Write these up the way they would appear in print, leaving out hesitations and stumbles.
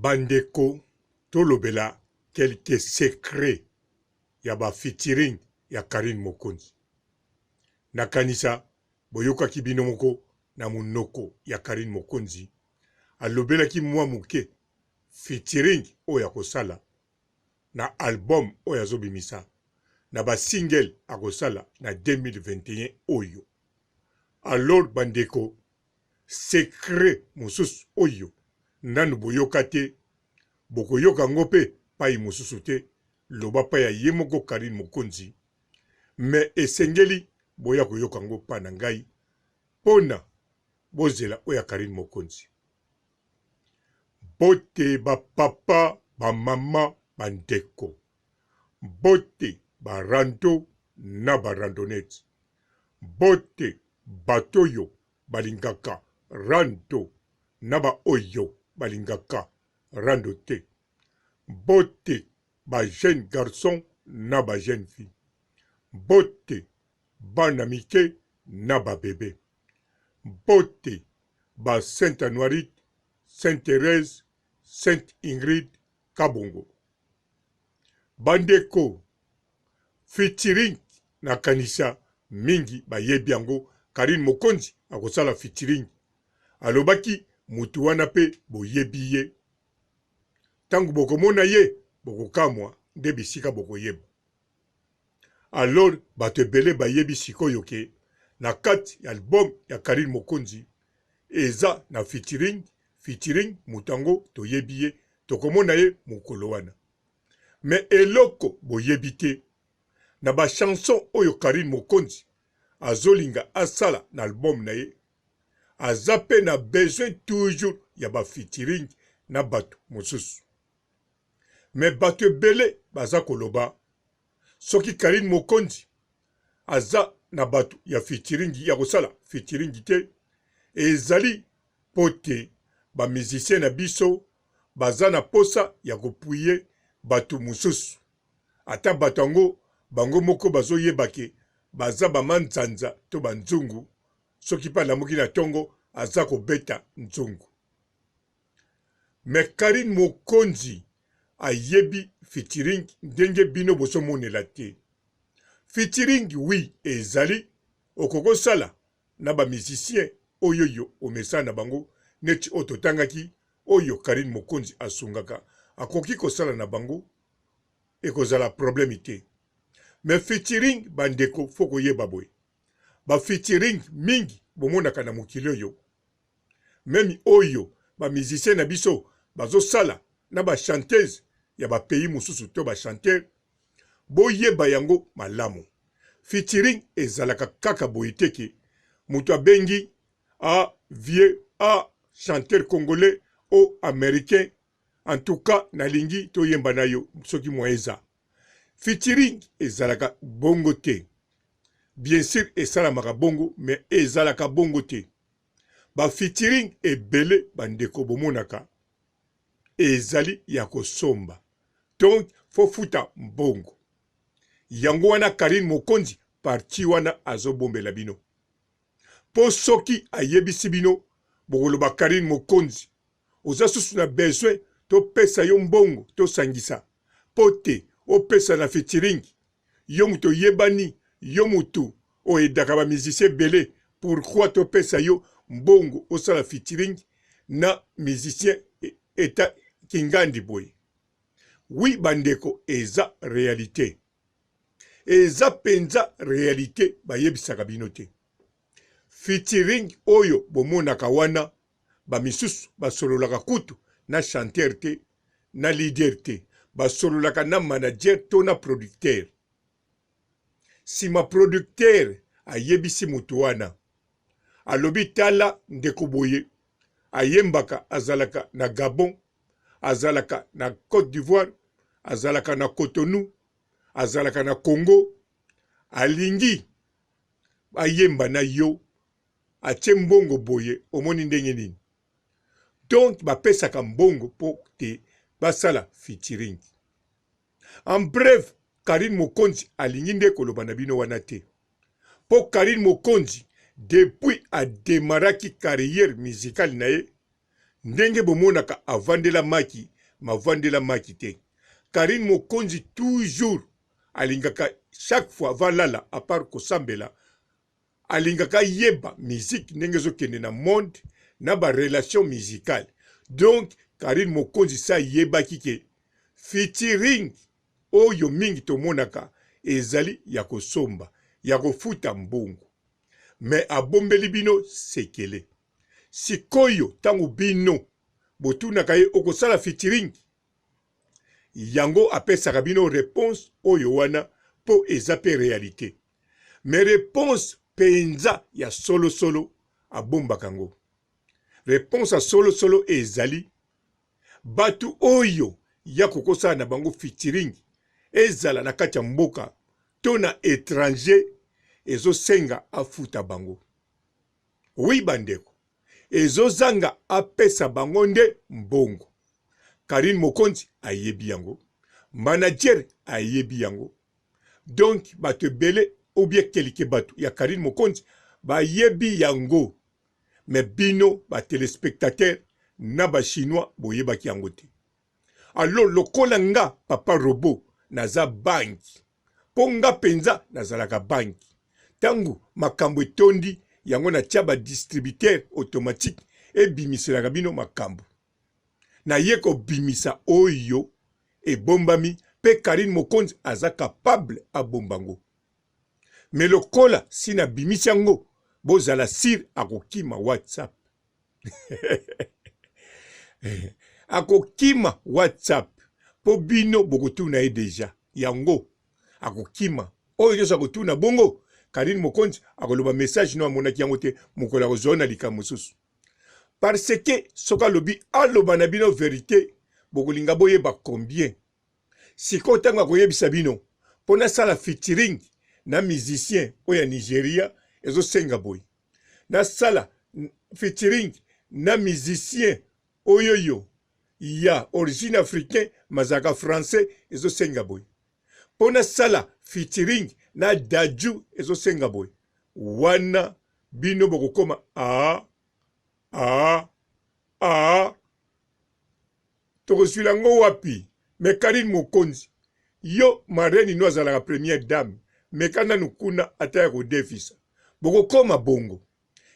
Bandeko tolobela quelques secrets ya ba featuring ya Carine Mokonzi. Nakanisa boyokaki bino moko na munoko ya Carine Mokonzi alobelaki mua muke featuring oyo akosala na album oyo azobimisa na ba single akosala na 2021 oyo. Alors bandeko secret mosusu oyo nanu boyoka te bokoyoka ngo pe payi mosusu te loba pa ya ye moko Carine Mokonzi mais esengeli boya koyoka ngo pa na ngai pona bozela oyo ya Carine Mokonzi. Mbote ba papa, ba mama, ba ndeko. Mbote ba rando na ba randonnettes. Mbote bato oyo balingaka rando na ba oyo balingaka rando te. Mbote ba jeunes garçons na ba jeunes filles. Mbote bana mike na ba bebes. Mbote ba Sainte Anuarite, Sainte Therèse, Sainte Ingrid Kabongo. Bandeko, featuring nakanisa mingi bayebi yango, Carine Mokonzi akosala featuring. Alobaki mutu wana pe boyebi ye. Tango bokomona ye bokokamwa nde bisika bokoyeba. Alors bato ebele bayebi sikoyo ke na kati ya album ya Carine Mokonzi eza na featuring, featuring moto yango toyebi ye tokomona ye mokolo wana. Mais eloko boyebi te na ba chansons oyo Carine Mokonzi azolinga asala na album na ye aza pe na besoin toujours ya ba featuring na bato mosusu. Mais bato ebele baza koloba soki Carine Mokonzi aza na bato ya featuring ya kosala featuring te ezali po te ba musiciens na biso baza na posa ya ko puiyer bato mosusu ata bato yango bango moko bazo yeba ke baza ba manzanza to ba nzungu soki pe alamuki na tongo aza kobeta nzungu. Mais Carine Mokonzi ayebi featuring ndenge bino bozo monela te. Featuring oui ezali okoki osala na ba musiciens oyoyo omesana na bango neti oyo totangaki oyo Carine Mokonzi asungaka akoki kosala na bango ekozala problème te. Mais featuring ba ndeko faut koyeba boye ba featuring mingi bomonaka na mokili oyo meme oyo ba musiciens na biso bazo sala na ba chanteuses ya ba pays mosusu to ba chanteurs boyeba yango malamu featuring ezalaka kaka boye te ke moto abengi a vieux a chanteur congolais o americain en tout cas nalingi toyemba na yo soki moyen eza featuring ezalaka bongo te bien sur esalamaka bongo mais ezalaka bongo te ba featuring ebele ba ndeko bomonaka ezali ya kosomba donc fo futa mbongo yango wana Carine Mokonzi partie wana azobombela bino po soki ayebisi bino bokoloba Carine Mokonzi oza susu na besoin topesa yo mbongo tosangisa po te opesa na featuring yo mutu oyebani yo mutu o aidaka ba musiciens ebele pourquoi topesa yo mbongo osala featuring na musicien eta kingandi boye oui ba ndeko eza realite eza penza realite bayebisaka bino te featuring oyo bomonaka wana ba misusu basololaka kutu na chanteur te na leader te basololaka na manager to na producteur sima producteur ayebisi mutu wana alobi tala ndeko boye ayembaka azalaka na Gabon azalaka na Cote d'Ivoire azalaka na Cotonou azalaka na Congo alingi ayemba na yo atie mbongo boye omoni ndenge nini donc bapesaka mbongo po te basala featuring en bref Carine Mokonzi alingi nde koloba na bino wana te po Carine Mokonzi depuis a demarraki carrière musicale na ye. Ndenge bomonaka avandela maki mavandela maki te. Carine Mokonzi toujours alingaka chaque fois avant alala à part kosambela alingaka ayeba musique ndenge ezokende na monde na ba relations musicales. Donc Carine Mokonzi si ayebaki ke featuring oyo mingi tomonaka ezali ya kosomba, ya kofuta mbongo. Mais abombeli bino sekele. Sikoyo tango bino botunaka ye okosala featuring? Yango apesaka bino reponse oyo wana po eza pe realite. Mais reponse penza ya solo solo abombaka ngo. Reponse ya solo solo ezali batu oyo ya kokosala na bango featuring ezala na kati ya mboka to na etranger ezosenga afuta bango. Oui ba ndeko ezo zanga apesa bango nde mbongo. Carine Mokonzi ayebi yango, manager ayebi yango. Donc bato ebele ou bien kelike bato ya Carine Mokonzi bayebi yango. Mais bino ba telespectateurs na ba chinois boyebaki yango te. Alors lokola nga papa robot naza banki po nga penza nazalaka banki tangu makambu etondi yango na tia ba distributeur automatique ebimiselaka bino makambu naye kobimisa oyo ebombami pe Carine Mokonzi aza capable abomba ngo mais lokola si na bimisi yango bozala sur akokima WhatsApp akokima whatsapp po bino bokotuna ye deja yango akokima oyo nyonso akotuna bongo Karine Mokonzi akoloba message no amonaki yango te mokolo akozwa na likambo mosusu parce que soki alobi aloba na bino verite bokolinga boyeba combien sikoyo ntango akoyebisa bino mpo nasala featuring na musicien oyo ya Nigeria ezosenga boye nasala featuring na musicien oyoyo ya origine africain mazalaka français ezosenga boye mpo nasala featuring na Dadju ezosenga boye wana bino bokokoma a a a tokozwila ngo wapi me Carine Mokonzi yo marraine no azalaka première dame meka nanu kuna ata ya kodefisa bokokoma bongo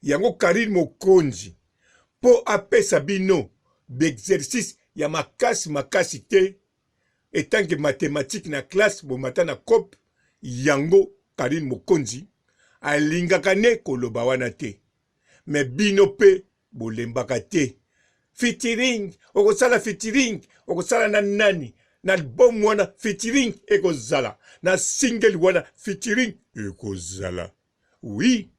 yango Carine Mokonzi po apesa bino b'exercice ya makasi makasi te etant que mathematique na classe bomata na cope yango Carine Mokonzi alingaka ne koloba wana te mais bino pe bolembaka te featuring okosala featuring okosala na nani na album wana featuring ekozala na single wana featuring ekozala oui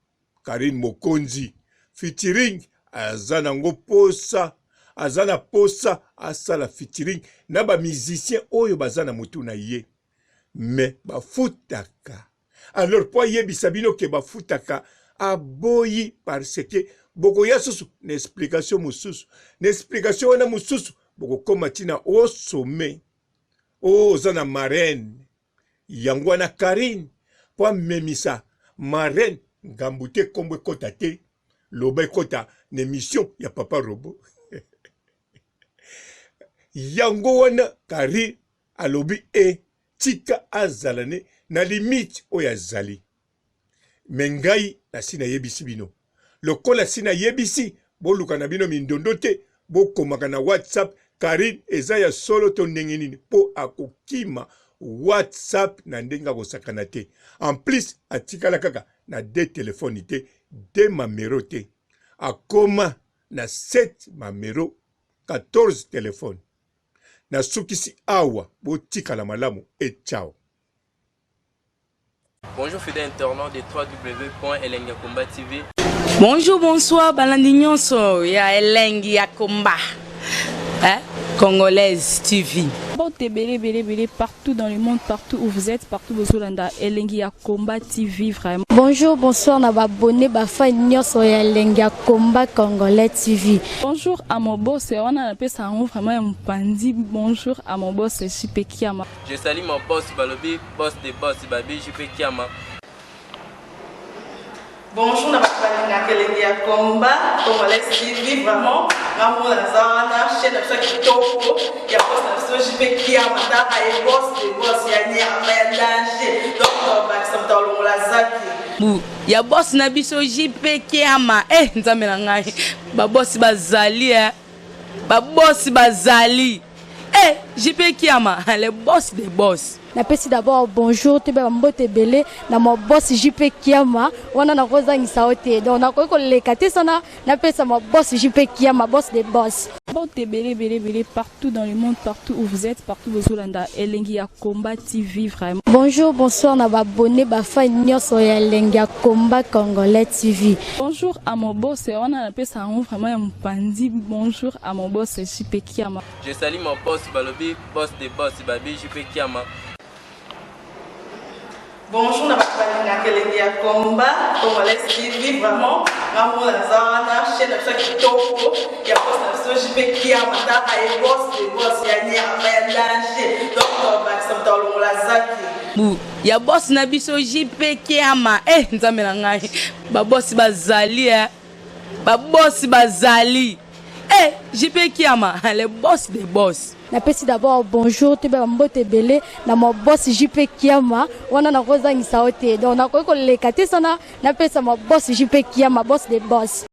Karine Mokonzi featuring aza nango posa aza na posa asala featuring na ba musiciens oyo baza na mutu na ye mais bafutaka alors po ayebisa bino ke bafutaka aboyi parce que bokoya susu na explication mosusu na explication wana mosusu bokokoma ntina o sommet o oza na marraine yango wana Carine po amemisa marraine ngambu te kombo ekota te loba ekota na emission ya papa robot yango wana Carine alobi e tika azala ne na limite oyo azali me ngai nasi nayebisi bino lokola si nayebisi boluka na bino mindondo te bokomaka na whatsapp Karine eza ya solo to ndenge nini mpo akokima whatsapp na ndenge akosakana te en plus atikala kaka na de telefone te de mamero te akoma na 7 mamero 14 telefone Nasukisi awa botikala malamu et ciao. Bonjour fidèle internaute de www.elengiyakomba TV. Bonjour, bonsoir, balandi nyonso ya elengi ya komba. Hein? Congolaise TV. Mbote ebele ebele ebele partout dans le monde, partout où vous êtes, partout bozolanda elengi ya Combat TV vraiment. Bonjour, bonsoir na ba abonné ba fan nyonso ya elengi ya Combat Congolais TV. Bonjour à mon boss, wana napesa yango vraiment ya mopanzi. Bonjour à mon boss JP Kiama. Je salue mon boss balobi boss de boss babi JP Kiama. Bonjour na bato balingaka elengi ya combat congolais TV, vraiment nga moko naza wana, chaîne na biso ya kitoko ya boss na biso JP Kiama, taka ye boss de boss ya nyama ya danger, donc tobakisa moto alongola zaki Bu ya boss na biso JP Kiama. Eh, nzambe na ngai, babosi bazali, eh. Babosi bazali, eh, JP Kiama, le boss des boss. Napesi d'abord bonjour, toyeba bambote ebele na ma boss JP Kiama. Wana nakozangisa yo te, donc nakoki koleka te sana napesa ma boss JP Kiama, boss de boss. Mbote ebele ebele ebele partout dans le monde, partout où vous êtes, partout bozolanda Elengi ya Combat TV vraiment. Bonjour, bonsoir na baabonnés, bafans nyonso ya Elengi ya Combat Congolais TV. Bonjour à mon boss, wana napesa yango vraiment ya mopanzi. Bonjour à mon boss JP Kiama. Je salue mon boss balobi boss de boss babi JP Kiama. Bonjour na bato balingaka elengi ya combat congolais TV, vraiment nga moko naza wana, chaîne na biso ya kitoko ya boss na biso JP Kiama, taka ye boss de boss ya nyama ya danger, donc tobakisa moto alongola zaki. Bu ya boss na biso JP Kiama. Eh, nzambe na ngai, babosi bazali, eh. Babosi bazali, eh, JP Kiama, le boss des boss. Napesi d'abord bonjour, toyeba bambote ebele na ma boss JP Kiama. Wana nakozangisa yo te, donc nakoki koleka te sana napesa ma boss JP Kiama, boss de boss.